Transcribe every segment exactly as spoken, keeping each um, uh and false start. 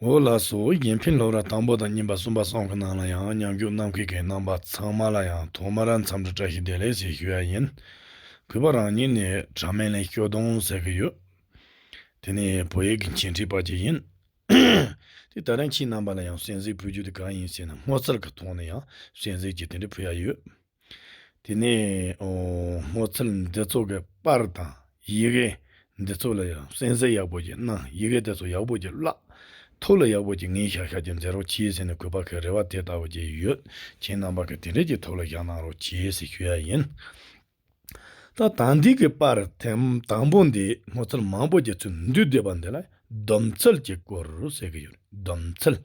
འོ་ལགས་སོ། ཡིན་ཕིན་སློབ་གྲྭ་དང་པོ་དང་གཉིས་པ་གསུམ་པ་གསུམ་གྱི་ནང་ལ་ཡང་མཉམ་ཞུགས་གནང་མཁན་གྱི་རྣམ་པ་ཚང་མ་ལ་ཡང་ཐོག་མར་འཚམས་འདྲི་བཀྲ་ཤིས་བདེ་ལེགས་ཞེས་ཞུ་ཡ་ཡིན། གུས་པ་རང་ཉིད་ནི་དྲ་མིག་ལས་སྐྱོ་གདོང་ཟེར་གྱི་ཡོད། དེ་ནི་བོད་ཡིག་གི་འཆད་ཁྲིད་པ་ཅིག་ཡིན། དེ་ད་རིང་ཁྱེད་རྣམ་པ་ལ་ཡང་གསན་གཟིགས་ཕུལ་རྒྱུ་དེ་གང་ཡིན་ཟེར་ན། སྔོ་ཚལ་གྱི་ཐོག་ནས་ཡང་གསན་གཟིགས་ཀྱི་དེ་འདྲ་ཕུལ་ཡ་ཡོད། དེ་ནས་ཨོ་སྔོ་ཚལ་འདི་ཚོ་གི་པར་དང་ཡི་གེ་འདི་ཚོ་ལ་ཡང་གསན་གཟིགས་ཡག་པོ་ཅིག་གནང་། ཡི་གེ་དེ་ཚོ་ཡག་པོ་ཅིག་བཀླགས། ཐུགས་ལ་ཡག་པོ་ཅིག་ངེས་ཤག་ཤག་ཅིག་མཛད་རོགས་གྱིས་ཟེར་ནས་གུས་པ་གི་རེ་བ་དེ་ལྟ་བུ་ཅིག་ཡོད། ཁྱེད་རྣམ་པ་གི་དེ་འདྲ་ཅིག་ཐུགས་ལ་བཞག་གནང་རོགས་གྱིས་ཟེར་ཞུ་ཡ་ཡིན། ད་ད་འདི་གི་པར་དེ་དང་པོ་འདི་སྔོ་ཚལ་མང་པོ་ཅིག་ཚུར་འདུས་བསྡད་པ་འདི་ལ་སྡོམ་ཚལ་གྱི་སྐོར་ཟེར་གི་ཡོད། སྡོམ་ཚལ།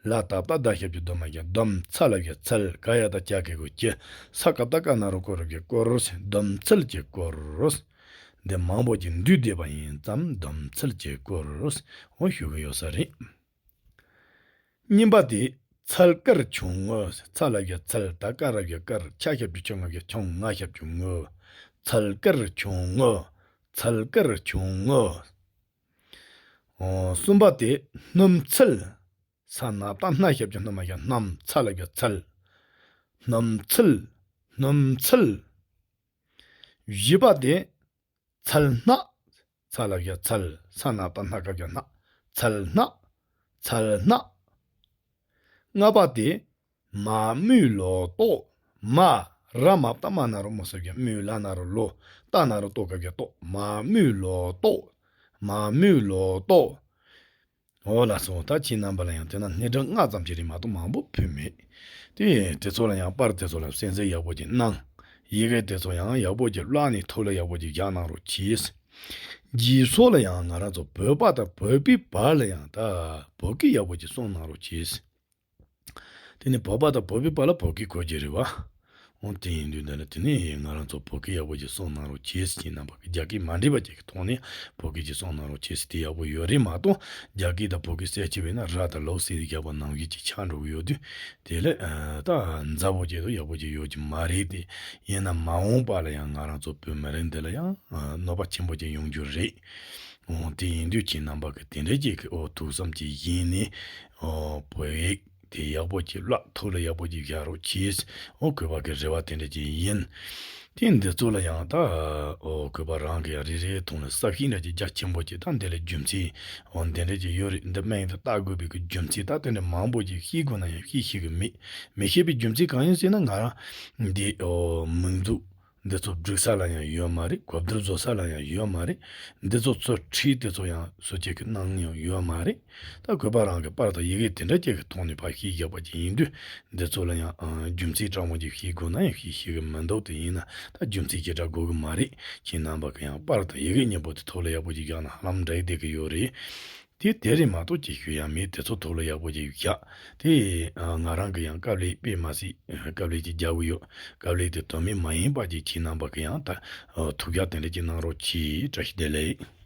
ལ་ད་བཏགས་ལྡ་ཞབས་ཀྱུ་སྡོ་མ་བཞག་སྡོམ། ཚ་ལ་བཞག་ཚལ། ག་ཡ་བཏགས་ཀྱ་གི་གུ་གྱི། ས་ཀ་བཏགས་སྐ་ན་རོ་ཀོ་རོ་གི་སྐོར། སྡོམ་ཚལ་གྱི་སྐོར། འདི་མང་པོ་ཅིག་འདུས་བསྡད་པ་ཡིན་ཙང་སྡོམ་ཚལ་གྱི་སྐོར་འོ་ཞུ་གི་ཡོད་ས་རེད། གཉིས་པ་དེ་ཚལ་དཀར་ཆུང་ངུ། ཚ་ལ་བཞག་ཚལ། ད་ཀ་ར་བཞག་དཀར། ཆ་ཞབས་ཀྱུ་ཆུ་ང་བཞག་ཆུང་། ང་ཞབས་ཀྱུ་ངུ། ཚལ་དཀར་ཆུང་ངུ། ཚལ་དཀར་ཆུང་ངུ། ཨོ། གསུམ་པ་དེ་སྣུམ་ཚལ། ས་ན་བཏགས་སྣ་ཞབས་ཀྱུ་སྣོ་མ་བཞག་སྣམ། ཚ་ལ་བཞག་ཚལ། སྣུམ་ཚལ། སྣུམ་ཚལ། བཞི་པ་དེ་ཚལ་སྣག། ཚ་ལ་བཞག་ཚལ། ས་ན་བཏགས་སྣ་ག་བཞག་སྣག་ཚལ་སྣག་ཚལ་སྣག་ལྔ་པ་དེ་མ་རྨོས་ལོ་ཏོག། མ། ར་མ་བཏགས་རྨ་ན་རོ་རྨོ་ས་བཞག་རྨོས། ལ་ན་རོ་ལོ། ཏ་ན་རོ་ཏོ་ག་བཞག་ཏོག་མ་རྨོས་ལོ་ཏོག་མ་རྨོས་ལོ་ཏོག་འོ་ལགས་སོ། ད་ཁྱེད་རྣམ་པ་ལ་ཡང་དེ་ན་སྣེ་ཁྲིད་ལྔ་ཙམ་ཅིག་རེད་མ་གཏོགས་མང་པོ་ཕུལ་མེད། དེ་དེ་ཚོ་ལ་ཡང་པར་དེ་ཚོ་ལ་གསན་གཟིགས་ཡག་པོ་ཅིག་གནང་། ཡི་གེ་དེ་ཚོ་ཡང་ཡག་པོ་ཅིག་བཀླགས་ནས་ཐུགས་ལ་ཡག་པོ་ཅིག་བཞག་གནང་རོགས་གྱིས། རྗེས་སོར་ལ་ཡང་ང་རང་ཚོ་བོད་པ་དང་བོད་པའི་བར་ལ་ཡང་ད་བོད་སྐད་ཡག་པོ་ཅིག་གསུང་གནང་རོགས་གྱིས། དེ་ནི་བོད་པ་དང་བོད་པའི་བར་ལ་བོད་སྐད་གོ་རྒྱུ་རེད་བ། འོ་དེ་ཡིན་དུས་འདི་ལ་དེ་ནི་ང་རང་ཚོ་བོད་སྐད་ཡག་པོ་ཅིག་གསུང་གནང་རོགས་གྱིས་ཟེར། ཁྱེད་རྣམ་པ་གི་རྒྱ་སྐད་མ་འདྲེས་པ་ཅིག་གི་ཐོག་ནས་བོད་སྐད་ཅིག་གསུང་གནང་རོགས་གྱིས་ཟེར། དེ་ཡག་པོ་ཡོད་རེད་མ་གཏོགས་རྒྱ་སྐད་དང་བོད་སྐད་གསལ་ཆེ་བས་ན་ར་དང་ལོ་ཟེར་ཡག་པ་ནང་བཞིན་ཅིག་ཆགས་འགྲོ་གི་ཡོད་དུས། དེ་ལས་ཨ་ད་མཛའ་བོ་ཅིག་ཏུ་ཡག་པོ་ཅིག་ཡོད་ཀྱི་མ་རེད་དེ། ཡིན་ན་མ་འོངས་པ་ལ་ཡང་ང་རང་ཚོ་བོད་མི་རིགས་འདི་ལ་ཡང་ཨ་གནོད་པ་ཆེན་པོ་ཅིག་ཡོང་རྒྱུ་རེད། འོ་དེ་ཡིན་དུས་ཁྱེད་རྣམ་པ་གི་དེ་འདྲ་ཅིག་གི་འོ་ཐུགས་བསམ་ཅིག་བཞེས་ནས་འོ་བོད་ཡིག་དེ་ཡག་པོ་ཅིག་བཀླགས། ཐུགས་ལ་ཡག་པོ་ཅིག་བཞག་རོགས་གྱིས། འོ་གུས་པ་གི་རེ་བ་དེ་འདྲ་ཅིག་ཡིན། དེ་འདི་ཚོ་ལ་ཡང་ད་འོ་གུས་པ་རང་གི་ཡང་རེ་རེའི་ཐོག་ནས་བསམ་ཤེས་འདྲ་ཅིག་རྒྱ་ཆེན་པོ་ཅིག་ད་འདི་ལ་རྒྱུ་མཚན་འོ་འདི་འདྲ་ཅིག་ཡོད་རེད། འདི་སྨན་ཡིན་ད་ལྟ་དགོས་པའི་གི་རྒྱུ་མཚན་ད་དེ་འདྲ་མང་པོ་ཅིག་ཤེས་དགོས་ན་ཡང་ཤེས་ཤེས་གི་མེད། མི་ཤེས་པའི་རྒྱུ་མཚན་གང་ཡིན་ཟེར་ན་ང་རང་འདི་འོ་མིང་འཛུགས། འདི་ཚོ་སྒྲིག་ས་ལ་ཡང་ཡོད་མ་རེད། གོ་བསྡུར་བཟོ་ས་ལ་ཡང་ཡོད་མ་རེད། འདི་ཚོ་ཚུར་ཁྲིད་དེ་ཚོ་ཡང་སུ་གཅིག་གི་གནང་ཡང་ཡོད་མ་རེད། ད་གུས་པ་རང་གི་པར་དང་ཡི་གེ་དེ་འདྲ་གཅིག་གི་ཐོག་ནས་ཕར་ཤེས་བཞག་པ་ཅིག་ཡིན་དུས་འདི་ཚོ་ལ་ཡང་ཨང་རྒྱུ་མཚན་དྲང་མོ་ཅིག་ཤེས་དགོས་ན་ཡང་ཤེས་ཤེས་གི་མི་འདུག་དེ་ཡིན་ན་ད་རྒྱུ་མཚན་ཅི་འདྲ་དགོས་གི་མ་རེད། ཁྱེད་རྣམ་པ་གི་ཡང་པར་དང་ཡི་གེ་གཉིས་པོ་དེ་ཐོག་ལ་ཡག་པོ་ཅིག་བཞག་ན་ཧ་ལམ་འདྲ་ཡི་བསྡད་གི་ཡོད་རེད། དེ་དེ་རེད་མ་གཏོགས་ཅི་ཞུ་ཡ་མེད། དེ་ཚོ་ཐོག་ལ་ཡག་པོ་ཅིག་བཞག་དེ་ཨ་ང་རང་གི་ཡང་དཀའ་ལས་དཔེ་མ་སྲིད་དཀའ་ལས་ཅིག་རྒྱག་གི་ཡོད། དཀའ་ལས་དེ་དོན་མེད་མ་ཡིན་པ་ཅིག་ཁྱེད་རྣམ་པ་གི་ཡང་ད་ཨ་ཐུགས་ཁུར་དེ་འདྲ་ཅིག་གནང་རོགས་གྱིས། བཀྲ་ཤིས་བདེ་ལེགས།